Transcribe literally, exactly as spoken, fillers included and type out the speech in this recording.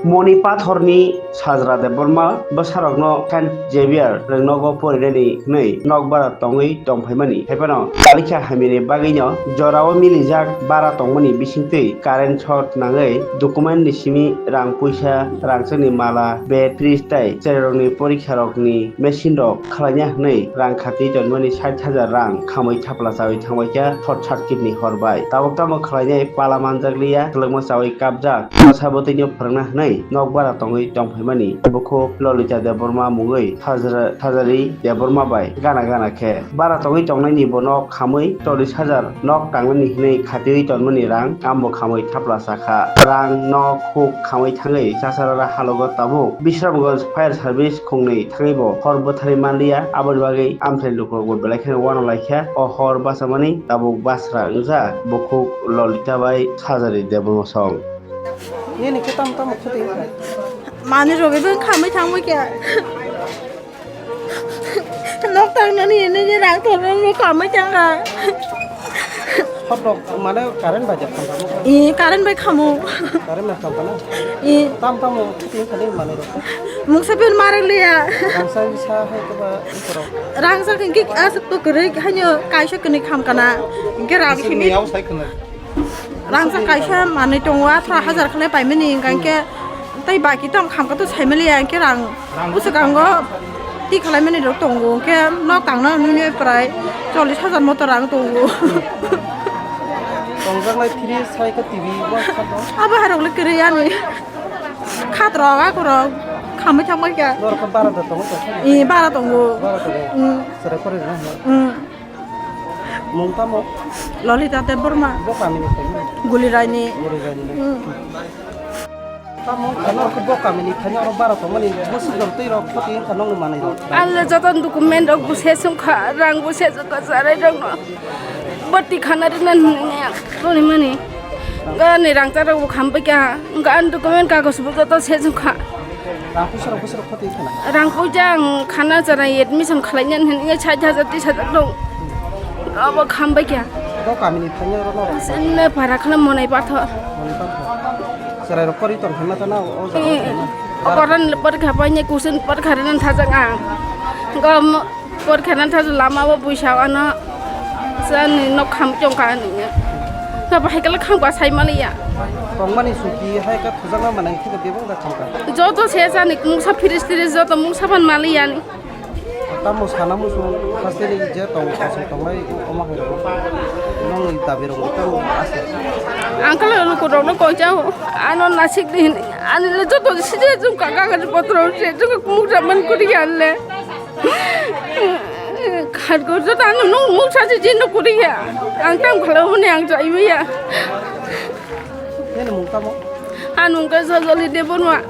Moni Pathorni Sajra Debbarma bwsarokno Saint Xavier rwngnogo porinani hwnwi nokbar tongwi tongphaimani. Haiphano kalikha hamyani bagwino jorao milijak bara tongmani bisingtwi current short nangwi document ni simi rang puisa, rangchakni mala, bed, fridge tei cherairokni porikharokni machine rok khwlaina hwnwi rang khatwi tonmani sait hajar rang khamwi thapla chawi thangbaikha short circuit ni hor bai. Tabuk tamo khwlainai pala manjakliya, kwlwngma chawi kapjak, bwsa bwtwino phwrwngna hwnwi nokbar tongwi tongphaimani. Bukhuk Lolita Debbarma mungwi Sajra-, Sajari Debbarma bai gana gana khe bara tongwi tongnaini bono khamwi chollish hajar nok tangnani hwnwi khatiwi tonmani rang ambo khamwi thapla sakha. Rang nok huk khamwi thangwi Chasarara halogo tabuk Bisramganj Fire Service khungnwi thangwibo hor bwtharwi manliya, aboni bagwi amthai lukurokbo belai kheno uanalaikha. O hor bachamani tabuk basra wngjak bukhuk Lolita bai Sajari Debbarma song. Nini khe tamo tamo khati wngkha? Mani rwgwi bw khamwi thangwi khe. Nok tangnani hinwi je rang thormani khamwi thangkha. Hot rok mane current bai jak khamkha mo? I, current bai khamo. Current bai khamkha na? I. Tam tamo khati wngkha nini mani rok? Mungsa pen marang liya. Rangsa sa hai to ba ikorok. Rangsa khe aswk to kwrwi haino kaisa kwnwi khamkha na. Hwnkhe rang simi. Rangsa kaisa manwi tongo, atharo hajar khlai paimani, hwnkha khe tei baki tong khamkha to saimaliya, hwnkhe rang bwswkango ti khlaimani rok tongo, hwnkhe nok tangna nini prai chollish hajar moto rang tongo. Tongjaknai fridge, sai khe T V, bo kha to. Abo hai rok le kwrwi ani. Khat rok, ako rok khamwi thangbai kha. Norok khe bara da tongo to? Ee, bara tongo. Bara tongo? Mm. Chwrai porwi rwna hwnwi? Mm. Mung tamo? Lolita Debbarma. Bo kamini tongmani? Guliraini. Guliraini. Mm. Tamo wngkha norok bo kamini thani oro bara tongmani, bo sudor twi rok khoti wngkha nokni manwi rok. Ang le joto document rok bo se sungkha, rang bo se sungkha, chwrai rok no bwtwi khana rwna hwnwi ang tonwi mani. Ani rang cha rok bo kham bai kha, ang document kagoj bo joto se sungkha. Rang puisa rok bwswk rok khoti wngkha na? Rang puisa ang khana chwrai admission khlaina hwnwi sait hajar tris hajar dong. Abo kham bai kha. Bo kamini thani oro no rok. Senne para khana Monai Pathor. Monai Pathor. Chwrai rok kori tong hwnma ta na o jaga o thangma. Okoran porikha paine kusun porikha rwna thajak ang. Gom porikha rwna thajak lama o buisa ano. Sani nok kham chong kha ani. Ta bahai kala kham ba sai maliya. Tongmani suki hai ka thujakna manai thik bebong da kham ka. Joto se jani mungsa firis tiris joto mungsa ban maliya ni. Tamo sana musu hasteni je tong kasong tongnai omo hai rok. Nongni dabi rok tamo ase. Ang kala luku rok no koi jao. Ano nasik din. Ani le joto sije jung ka ka ka potro se jung mukra man kuri ya le. Khat ko joto ano nung muksa je jin no kuri ya. Ang tam khala hone ang jai ya. Nini mung tamo? Anung ka Sajali Debbarma.